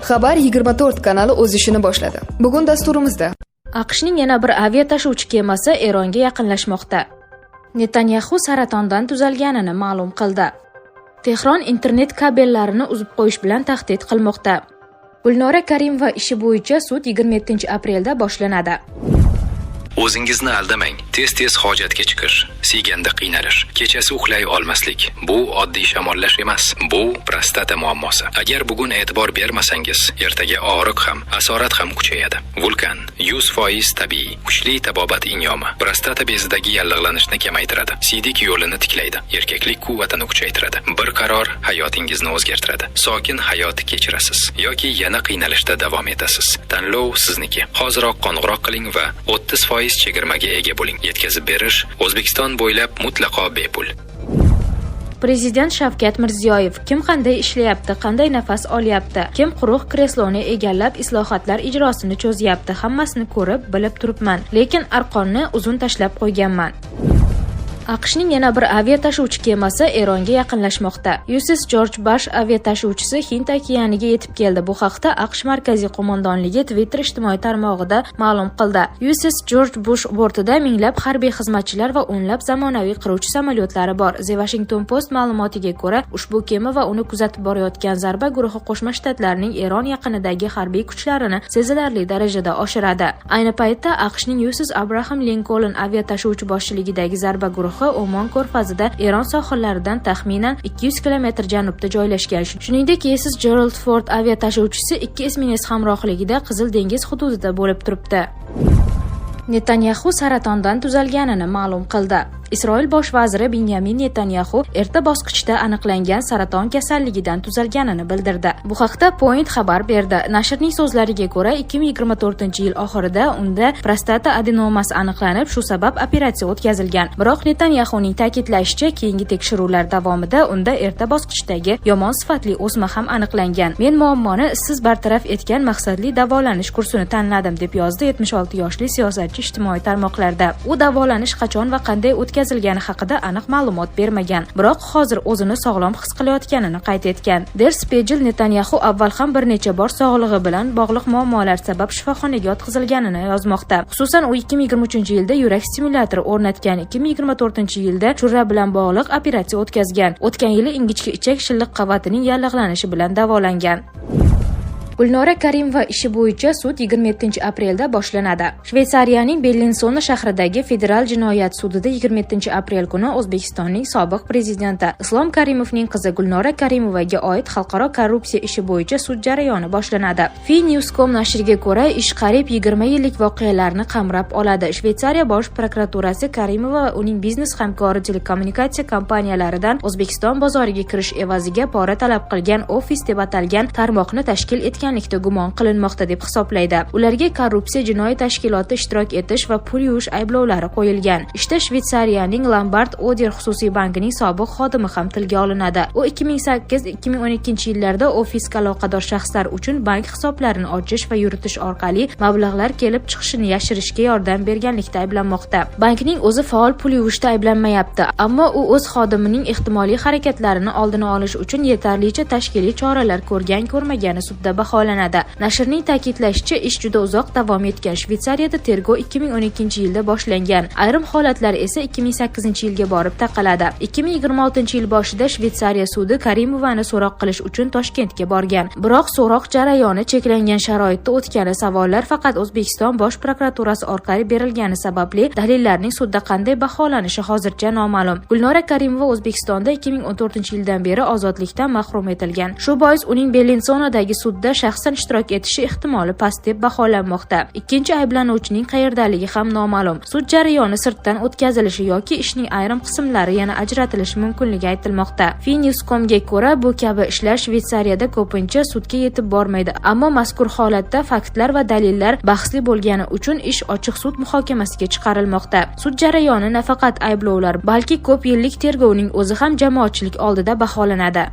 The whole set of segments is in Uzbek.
Xabar 24 kanali o'z ishini boshladi. Bugun dasturimizda: AQShning yana bir aviatashuvchi kemasi Eronga yaqinlashmoqda. Netanyaxu saratondan tuzalganini ma'lum qildi. Tehron internet kabellarini uzib qo'yish bilan tahdid qilmoqda. Gulnora Karimova ishi bo'yicha sud 27 aprelda boshlanadi. O'zingizni aldamang. Tez-tez hojatga chiqish, siyganda qiynalish, kechasi uxlay olmaslik — bu oddiy shamollash emas, bu prostata muammosi. Agar bugun e'tibor bermasangiz, ertaga og'riq ham, asorat ham kuchayadi. Vulkan 100% tabiiy, kuchli tabobat inyomi. Prostata bezidagi yallig'lanishni kamaytiradi, siydik yo'lini tiklaydi, erkaklik quvvatini kuchaytiradi. Bir qaror hayotingizni o'zgartiradi. Sokin hayot kechirasiz yoki yana qiynalishda davom etasiz. Tanlov sizniki. Hoziroq qo'ng'iroq qiling va 30% chegirmaga ega bo'ling. Yetkazib berish O'zbekiston bo'ylab mutlaqo bepul. Prezident Shavkat Mirziyoyev: "Kim qanday ishlayapti, qanday nafas olyapti, kim quruq kresloni egallab islohotlar ijrosini cho'zyapti, hammasini ko'rib, bilib turibman, lekin arqonni uzun tashlab qo'yganman." AQShning yana bir aviatashuvchi kemasi Eronga yaqinlashmoqda. USS George Bush aviatashuvchisi Hind okeaniga yetib keldi. Bu haqda AQSh markaziy qo'mondonligi Twitter ijtimoiy tarmog'ida ma'lum qildi. USS George Bush bortida minglab harbiy xizmatchilar va o'nlab zamonaviy qiruvchi samolyotlari bor. The Washington Post ma'lumotiga ko'ra, ushbu kema va uni kuzatib borayotgan zarba guruhi Qo'shma Shtatlarning Eron yaqinidagi harbiy kuchlarini sezilarli darajada oshiradi. Ayni paytda AQShning USS Abraham Lincoln aviatashuvchi boshchiligidagi zarba guruhi Omon ko'rfazida, Eron sohillaridan taxminan 200 kilometr janubda joylashgan. Shuningdek, USS Gerald Ford aviatashuvchisi ikki esminets hamrohligida Qizil dengiz hududida bo'lib turibdi. Netanyaxu saratondan tuzalganini ma'lum qildi. Isroil bosh vaziri Binyamin Netanyaxu erta bosqichda aniqlangan saraton kasalligidan tuzalganini bildirdi. Bu haqda Point xabar berdi. Nashrning so'zlariga ko'ra, 2024 yil oxirida unda prostata adenomasi aniqlanib, shu sabab operatsiya o'tkazilgan. Biroq Netanyaxuning ta'kidlashicha, keyingi tekshiruvlar davomida unda erta bosqichdagi yomon sifatli o'sma ham aniqlangan. "Men muammoni izsiz bartaraf etgan maqsadli davolanish kursini tanladim", deb yozdi 76 yoshli siyosatchi ijtimoiy tarmoqlarda. U davolanish qachon va qanday o'tkazilgani haqida aniq ma'lumot bermagan, biroq hozir o'zini sog'lom his qilayotganini qayd etgan. Der Spiegel Netanyaxu avval ham bir necha bor sog'lig'i bilan bog'liq muammolar sabab shifoxonaga yotqizilganini yozmoqda. Xususan, u 2023 yilda yurak stimulyatori o'rnatgan, 2024 yilda churra bilan bog'liq operatsiya o'tkazgan. O'tgan yili ingichka ichak shilliq qavatining yallig'lanishi bilan davolangan. Gulnora Karimova ishi bo'yicha sud 27 aprelda boshlanadi. Shveytsariyaning Bellinsona shahridagi Federal jinoyat sudida 27 aprel kuni O'zbekistonning sobiq prezidenti Islom Karimovning qizi Gulnora Karimovaga oid xalqaro korrupsiya ishi bo'yicha sud jarayoni boshlanadi. Finews.com nashriga ko'ra, ish qariyb 20 yillik voqealarni qamrab oladi. Shveytsariya bosh prokuraturasi Karimova va uning biznes hamkori telekommunikatsiya kompaniyalaridan O'zbekiston bozoriga kirish evaziga pora talab qilgan Ofis deb atalgan tarmoqni tashkil etganlikda gumon qilinmoqda deb hisoblaydi. Ularga korrupsiya, jinoiy tashkilotda ishtirok etish va pul yuvish ayblovlari qo'yilgan. Ishda Shveytsariyaning Lombard Odier xususiy bankining sobiq xodimi ham tilga olinadi. U 2008-2012 yillarda Ofisga aloqador shaxslar uchun bank hisoblarini ochish va yuritish orqali mablag'lar kelib chiqishini yashirishga yordam berganlikda ayblanmoqda. Bankning o'zi faol pul yuvishda ayblanmayapti, ammo u o'z xodimining ehtimoliy harakatlarini oldini olish uchun yetarlicha tashkiliy choralar ko'rgan ko'rmagani sudda baholanadi. Nashrning ta'kidlashicha, ish juda uzoq davom etgan. Shveytsariyada tergov 2012 yilda boshlangan. Ayrim holatlar esa 2008 yilga borib taqaladi. 2026 yil boshida Shveytsariya sudi Karimovani so'roq qilish uchun Toshkentga borgan. Biroq so'roq jarayoni cheklangan sharoitda o'tgani, savollar faqat O'zbekiston bosh prokuraturasi orqali berilgani sababli dalillarning sudda qanday baholanishi hozircha noma'lum. Gulnora Karimova O'zbekistonda 2014 yildan beri ozodlikdan mahrum etilgan. Shu bois uning Bellinsonadagi sudda shaxsan ishtirok etishi ehtimoli past deb baholanmoqda. Ikkinchi ayblanuvchining qayerdaligi ham noma'lum. Sud jarayoni sirtdan o'tkazilishi yoki ishning ayrim qismlari yana ajratilishi mumkinligi aytilmoqda. Finews.comga ko'ra, bu kabi ishlar Shveytsariyada ko'pincha sudga yetib bormaydi, ammo mazkur holatda faktlar va dalillar bahsli bo'lgani uchun ish ochiq sud muhokamasiga chiqarilmoqda. Sud jarayoni nafaqat ayblovlar, balki ko'p yillik tergovning o'zi ham jamoatchilik oldida baholanadi.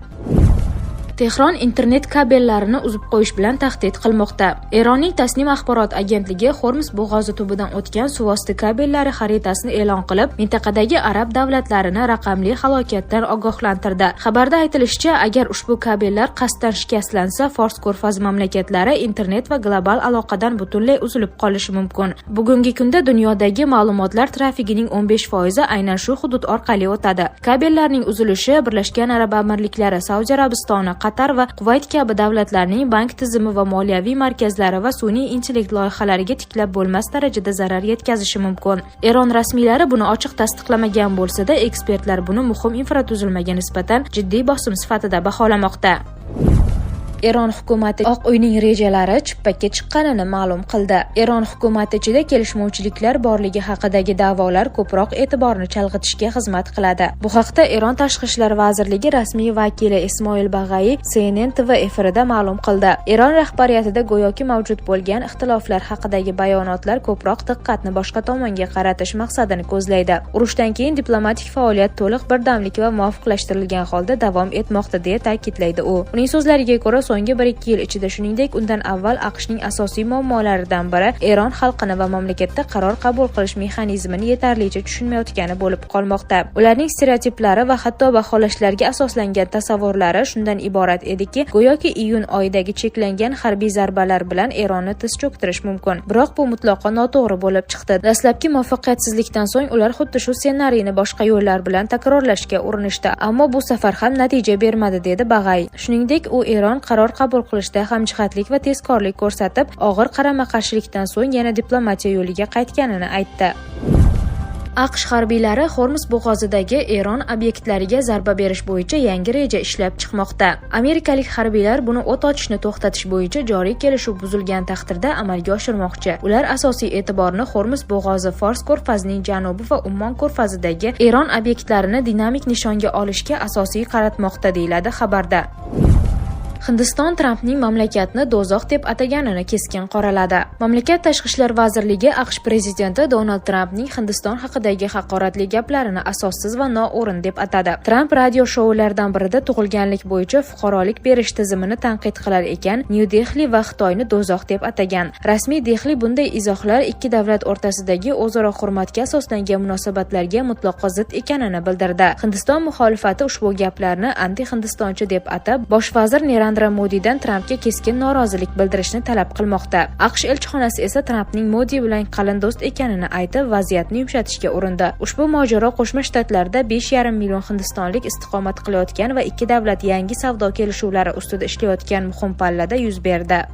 Tehron internet kabellarini uzib qo'yish bilan tahdid qilmoqda. Eronning Tasnim axborot agentligi Hormuz bo'g'ozi tubidan o'tgan suvosti kabellari xaritasini e'lon qilib, mintaqadagi arab davlatlarini raqamli halokatdan ogohlantirdi. Xabarda aytilishicha, agar ushbu kabellar qasddan shikastlansa, Fors ko'rfazi mamlakatlari internet va global aloqadan butunlay uzilib qolishi mumkin. Bugungi kunda dunyodagi ma'lumotlar trafigining 15% aynan shu hudud orqali o'tadi. Kabellarning uzilishi Birlashgan Arab Amirliklari, Saudiya Arabistoni, Qatar va Quvayt kabi davlatlarning bank tizimi va moliyaviy markazlari va sun'iy intellekt loyihalariga tiklab bo'lmas darajada zarar yetkazishi mumkin. Eron rasmiylari buni ochiq tasdiqlamagan bo'lsa-da, ekspertlar buni muhim infratuzilmaga nisbatan jiddiy bosim sifatida baholamoqda. Eron hukumati Oq uyning rejalari chippakka chiqqanini ma'lum qildi. Eron hukumati ichida kelishmovchiliklar borligi haqidagi da'volar ko'proq e'tiborni chalg'itishga xizmat qiladi. Bu haqda Eron Tashqi ishlar vazirligi rasmiy vakili Ismoil Bag'ayi CNN TV efirida ma'lum qildi. Eron rahbariyatida go'yoki mavjud bo'lgan ixtiloflar haqidagi bayonotlar ko'proq diqqatni boshqa tomonga qaratish maqsadini ko'zlaydi. Urushdan keyin diplomatik faoliyat to'liq birdamlik va muvofiqlashtirilgan holda davom etmoqda, deya ta'kidlaydi u. Uning so'zlariga ko'ra, so'nggi 1-2 yil ichida, shuningdek undan avval AQShning asosiy muammolaridan biri Eron xalqini va mamlakatda qaror qabul qilish mexanizmini yetarlicha tushunmayotgani bo'lib qolmoqda. Ularning stereotiplari va hatto baholashlarga asoslangan tasavvurlari shundan iborat ediki, go'yoki iyun oyidagi cheklangan harbiy zarbalar bilan Eronni tiz cho'ktirish mumkin. Biroq bu mutlaqo noto'g'ri bo'lib chiqdi. Dastlabki muvaffaqiyatsizlikdan so'ng ular xuddi shu ssenariyni boshqa yo'llar bilan takrorlashga urinishdi, ammo bu safar ham natija bermadi, dedi Bag'ay. Shuningdek, u Eron qaror qabul qilishda hamjihatlik va tezkorlik ko'rsatib, og'ir qarama-qarshilikdan so'ng yana diplomatiya yo'liga qaytganini aytdi. AQSh harbiylari Hormuz bo'g'ozidagi Eron obyektlariga zarba berish bo'yicha yangi reja ishlab chiqmoqda. Amerikalik harbiylar buni o't ochishni to'xtatish bo'yicha joriy kelishuv buzilgan taqdirda amalga oshirmoqchi. Ular asosiy e'tiborni Hormuz bo'g'ozi, Fors ko'rfazining janubi va Ummon ko'rfazidagi Eron obyektlarini dinamik nishonga olishga asosiy qaratmoqda, deyiladi xabarda. Hindiston Trampning mamlakatni do'zax deb ataganini keskin qoraladi. Mamlakat Tashqi ishlar vazirligi AQSh prezidenti Donald Trampning Hindiston haqidagi haqoratli gaplarini asossiz va noo'rin deb atadi. Tramp radio shoulardan birida tug'ilganlik bo'yicha fuqarolik berish tizimini tanqid qilar ekan, Nyu Dehli va Xitoyni do'zax deb atagan. Rasmiy Dehli bunday izohlar ikki davlat o'rtasidagi o'zaro hurmatga asoslangan munosabatlarga mutlaqo zid ekanini bildirdi. Hindiston muxolifati ushbu gaplarni anti-hindistonchi deb atab, bosh vazir Narendra Modidan Trampga keskin norozilik bildirishni talab qilmoqda. AQSh elchixonasi esa Trampning Modi bilan qalin do'st ekanini aytib, vaziyatni yumshatishga urindi. Ushbu mojaro Qo'shma Shtatlarda 5,5 million hindistonlik istiqomat qilayotgan va ikki davlat yangi savdo kelishuvlari ustida ishlayotgan muhim pallada yuz berdi.